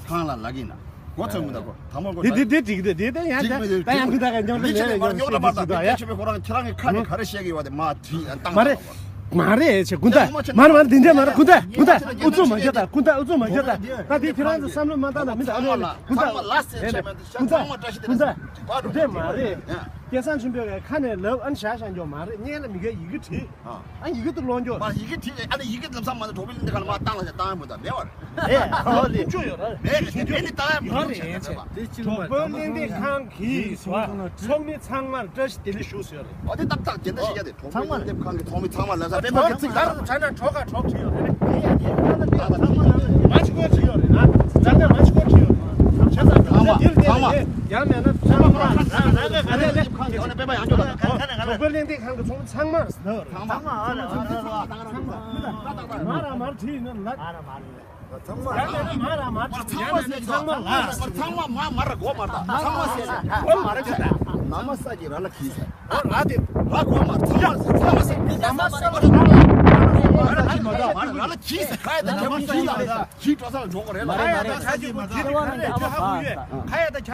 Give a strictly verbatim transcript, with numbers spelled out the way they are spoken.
ཁང་ལ་ལག་གིན་ན། གོ་ཚོད་མི་ད་གོ། དང་པོ་གོ། དེ་དེ་དེ་འགྲིག་དེ་དེ་ད་ཡང་འགྲིག་མི་འདུག་ད་ཡང་འགྲིག་ད་ག་འཇོག་འདི་ལས་ཅི་ལས་མར་ཉོག་ད་མར་ད་དེ་ཡ་ཁྱེད་ཆོས་པའི་ཁོ་རང་ཁྱེད་རང་གི་ཁ་ནས་ག་རེ་བཤད་གི་ཡོད་པ་དེ་མ་དྲིས་ཨ་བཏང་མ་རེད། མ་རེད་ཆེ་ཀུན་ད་མ་རེད་མ་རེད་དེ་འདྲ་མ་རེད་ཀུན་ད་ཀུན་ད་ཨུ་ཚུགས་མ་རྒྱག་ད་ཀུན་ད་ཨུ་ཚུགས་མ་རྒྱག་ད་ད་དེ་ཁྱེད་རང་ཚོ་བསམ་བློ་མ་བཏང་ན་མི་ད་ཨ་ལས་ཀུན་ད་ཀུན་ད་ཀུན་ད་དེ་མ་རེད། སྐལ་བཟང་ཆེན་པོའི་ཁ་ནས་ལབ་ཨ་ནི་བཞག་བཞག་འཇོག་མ་རེད་སྙན་ལ་མི་དགའ་ཡི་གེ་བྲིས། ཨ་ཡི་གེ་དུ་ལོངས་འཇོག་མ་ཡི་གེ་བྲིས་ཨ་ནི་ཡི་གེ་ལབ་ས་མ་ནི་གྲོགས་པོའི་གླིང་འདི་ག་ལ་མ་བཏང་ལ་བཏང་མོད་ད་མེད་བར། ཨེ་ཨོ་ལེ་བཅུ་ཡོད་ར། མེད་རེད་མེད་ནི་བཏང་ཡ་མི་ཡོད་བྱས་ན་མེད་པ། གྲོགས་པོའི་གླིང་འདི་ཁང་གི་ཚོགས་མི་ཚང་མར་བཀྲ་ཤིས་བདེ་ལེགས་ཞུ་ཟེར་རེད། ཨོ་དེ་ཏག་ཏག་དེ་འདྲ་ཞིག་ཡ་དེ་གྲོགས་པོའི་གླིང་འདི་ཁང་གི་ཚོགས་མི་ཚང་མ་ལ་ས་པེ་པ་གི་ཚིག་ད་ར་ད་ན་གྲོགས་ཁ་གྲོགས་བྲིས་ཡོད་རེད། མ་ཆི་གོ་བྲིས་ཡོད་རེད་ན་ད་ན་མ་ཆི་གོ་བྲིས་ཡོད་རེད། ཚང་མ་ཚང་མ། ཡང་མེད་ན་ཚང་མ་ལ་ལ་ལ་ལ་ལ་ཁང་གི་ཨོ་ནི་པེ་པ་ཡང་ཅོ་ལ་ཁང་གི་ཚོགས་མི་ཚང་མ་ཟླ་བ་རེད། ཚང་མ་ཨ་ར་ཨ་ར་ཨ་ར་ཚང་མ་མ་ར་མ་བྲིས་ན་ལ་ཨ་ར་མ་རེད། ཚང་མ་ཡང་མེད་ན་མ་ར་མ་བྲིས་ཡང་མེད་ན་ཚང་མ་ལ་ཚང་མ་མ་མ་ར་གོ་མ་ར་ཚང་མ་ཟེར་གོ་མ་ར་ཆ་ན་མ་ས་ཀྱི་ར་ལ་གིས་ཟེར། ཨོ་ར་དེ་ར་གོ་མ་ཚང་མ་ཚང་མ་ཟེར་ན་མ་ས་ཀྱི་ར་ལ་གིས་ཟེར་ག་ཡ་ད་ཁྱབ་ཁུ་ཤི་ལ་ཁྱི་སྤྲོ་ས་ལ་འགྲོ་གོ་རེད་ལ། ཁ་ཡ་ད་ཁ་ཅིག་མ་ཁ་ཡ་ད་